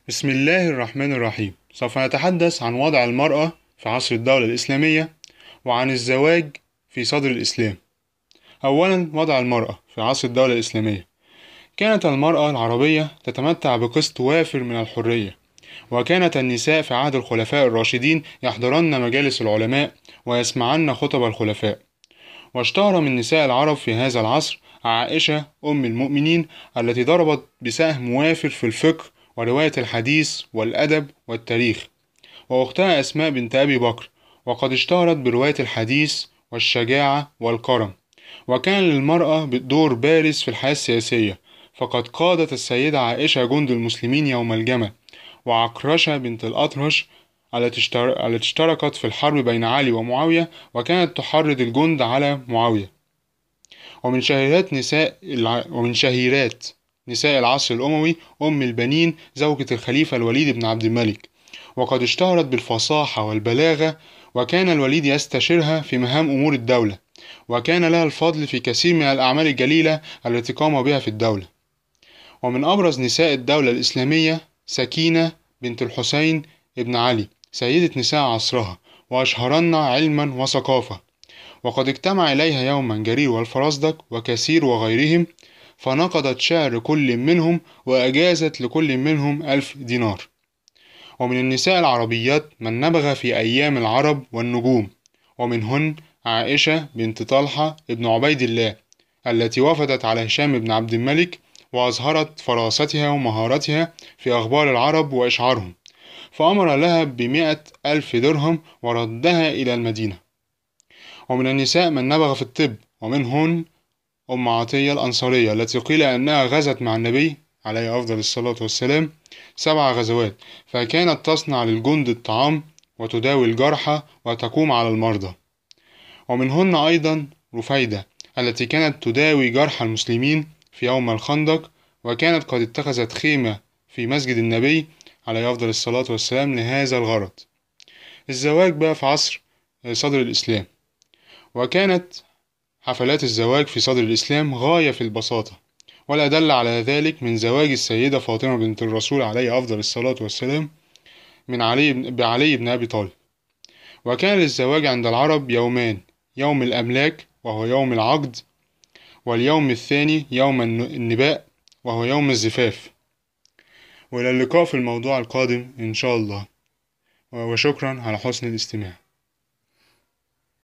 بسم الله الرحمن الرحيم. سوف نتحدث عن وضع المرأة في عصر الدولة الإسلامية وعن الزواج في صدر الإسلام. أولا، وضع المرأة في عصر الدولة الإسلامية. كانت المرأة العربية تتمتع بقسط وافر من الحرية، وكانت النساء في عهد الخلفاء الراشدين يحضرن مجالس العلماء ويسمعن خطب الخلفاء. واشتهر من نساء العرب في هذا العصر عائشة أم المؤمنين، التي ضربت بسهم وافر في الفقه ورواية الحديث والأدب والتاريخ، وأختها أسماء بنت أبي بكر، وقد اشتهرت برواية الحديث والشجاعة والكرم. وكان للمرأة دور بارز في الحياة السياسية، فقد قادت السيدة عائشة جند المسلمين يوم الجمل، وعكرشة بنت الأطرش التي اشتركت في الحرب بين علي ومعاوية، وكانت تحرض الجند على معاوية. ومن شهيرات نساء العصر الأموي أم البنين زوجة الخليفة الوليد بن عبد الملك، وقد اشتهرت بالفصاحة والبلاغة، وكان الوليد يستشيرها في مهام أمور الدولة، وكان لها الفضل في كثير من الأعمال الجليلة التي قام بها في الدولة. ومن أبرز نساء الدولة الإسلامية سكينة بنت الحسين ابن علي، سيدة نساء عصرها، وأشهرن علما وثقافة. وقد اجتمع إليها يوما جرير والفرزدق وكثير وغيرهم، فنقضت شعر كل منهم وأجازت لكل منهم 1000 دينار. ومن النساء العربيات من نبغ في أيام العرب والنجوم، ومنهن عائشة بنت طلحة ابن عبيد الله، التي وفدت على هشام بن عبد الملك وأظهرت فراستها ومهارتها في أخبار العرب وإشعارهم، فأمر لها ب100,000 درهم وردها إلى المدينة. ومن النساء من نبغ في الطب، ومنهن أم عطية الأنصارية، التي قيل أنها غزت مع النبي عليه أفضل الصلاة والسلام 7 غزوات، فكانت تصنع للجند الطعام وتداوي الجرحى وتقوم على المرضى. ومنهن أيضا رفيدة، التي كانت تداوي جرحى المسلمين في يوم الخندق، وكانت قد اتخذت خيمة في مسجد النبي عليه أفضل الصلاة والسلام لهذا الغرض. الزواج بقى في عصر صدر الإسلام. وكانت حفلات الزواج في صدر الإسلام غاية في البساطة، ولا دل على ذلك من زواج السيدة فاطمة بنت الرسول عليه أفضل الصلاة والسلام من بعلي بن أبي طالب. وكان للزواج عند العرب يومان: يوم الأملاك وهو يوم العقد، واليوم الثاني يوم النباء وهو يوم الزفاف. وإلى اللقاء في الموضوع القادم إن شاء الله، وشكرا على حسن الاستماع.